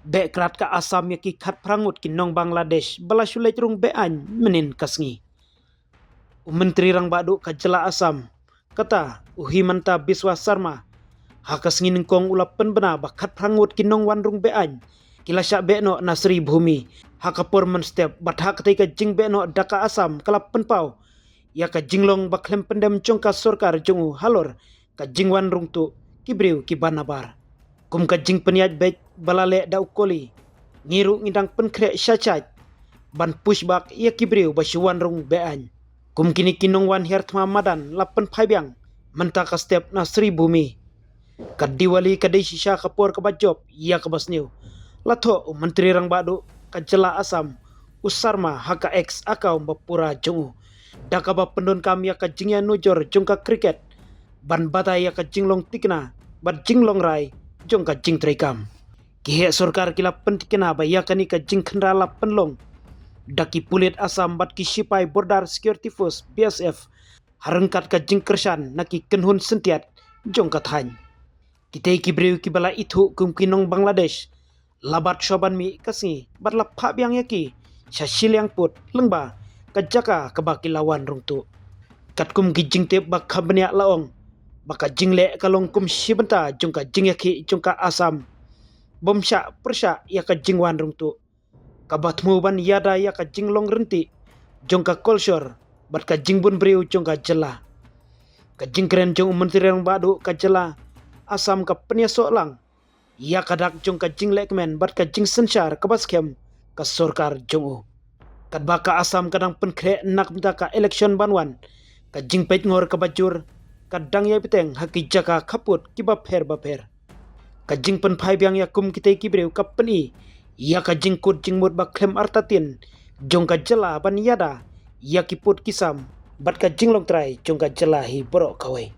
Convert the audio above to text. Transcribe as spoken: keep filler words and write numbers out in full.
Beh krat ka Assam ïa ki khatphra ngut ki nong Bangladesh ba la shu leit rung be-aiñ mynnin ka sngi. U Myntri Rangbah Duh ka jylla Assam, kata u Himanta Biswa Sarma, ha ka sngi nyngkong u la pynbna ba khatphra ngut ki nongwan rung be-aiñ ki la shah beh noh na Sribhumi ha ka por mynstep, bad ha katei ka jingbeh noh da ka Assam ka la pynpaw ïa ka jinglong ba khlem pyndem jong ka sorkar jong u halor ka jingwan rung tuh ki briew kiba nabar. Kum ka jingpynïaid beit ba la leh da u Kohli, ngi ruh ngi dang pynkhreh shai shai ban push back ïa ki briew ba shu wan rung be-aiñ. Kum kine ki nongwan hiar thma madan la pynphai biang mynta ka step na Sribhumi. Ka Diwali ka dei shisha ka por kaba jop ïa kaba sniew, la thoh u Myntri Rangbah Duh ka jylla Assam u Sarma ha ka X account ba pura jong u, da kaba pyndonkam ïa ka jingïanujor jong ka cricket ban batai ïa ka jinglong thikna bad jinglong rai jong ka jingtrei kam. Ki heh sorkar ki la pynthikna ba ïa kane ka jingkhynra la pynlong da ki pulit Assam bad ki shipai Border Security Force, B S F, ha ryngkat ka jingkyrshan na ki kynhun syntiat jong ka thaiñ. Kitei ki briew kiba la ithuh kum ki nong Bangladesh la bat shuwa ban mih ka sngi bad la phah biang ïa ki sha shiliang pud lyngba ka jaka kaba ki la wan rung tuh. Katkum ki jingtip ba kham bniah la ong ba ka jingleh ka long kum shi bynta jong ka jingïakhih jong ka Assam bym shah pyrshah ïa ka jingwan rung tuh, kaba thmu ban ïada ïa ka jinglong ryntih jong ka kolshor bad ka jingbun briew jong ka jylla. Ka jingkren jong u Myntri Rangbah Duh ka jylla Assam ka pynïasoh lang ïa ka dak jong ka jinglehkmen bad ka jingsynshar kaba skhem ka sorkar jong u. Katba ka Assam ka dang pynkhreh na ka bynta ka election ban wan, ka jingpeitngor kaba jur ka dang ïai bteng ha ki jaka khappud kiba pher ba pher. Ka jingpynphai biang ïa kum kitei ki briew ka pyni ïa ka jingkut jingmut ba khlem artatien jong ka jylla ban ïada ïa ki pud ki sam bad ka jinglong trai jong ka jylla hi baroh kawei.